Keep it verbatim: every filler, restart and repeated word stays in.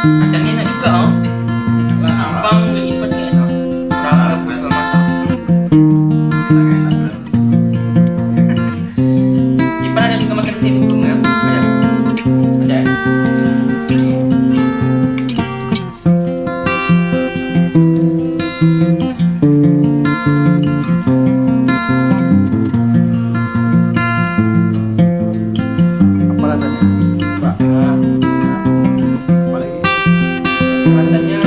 Macam ni nak juga, oh. Gampang, lipat je. Orang Arab buat macam. Ipan ada juga makan roti dulu, ya. Ada. Ada. Apa rasanya? Pak. Apa lagi? Rasanya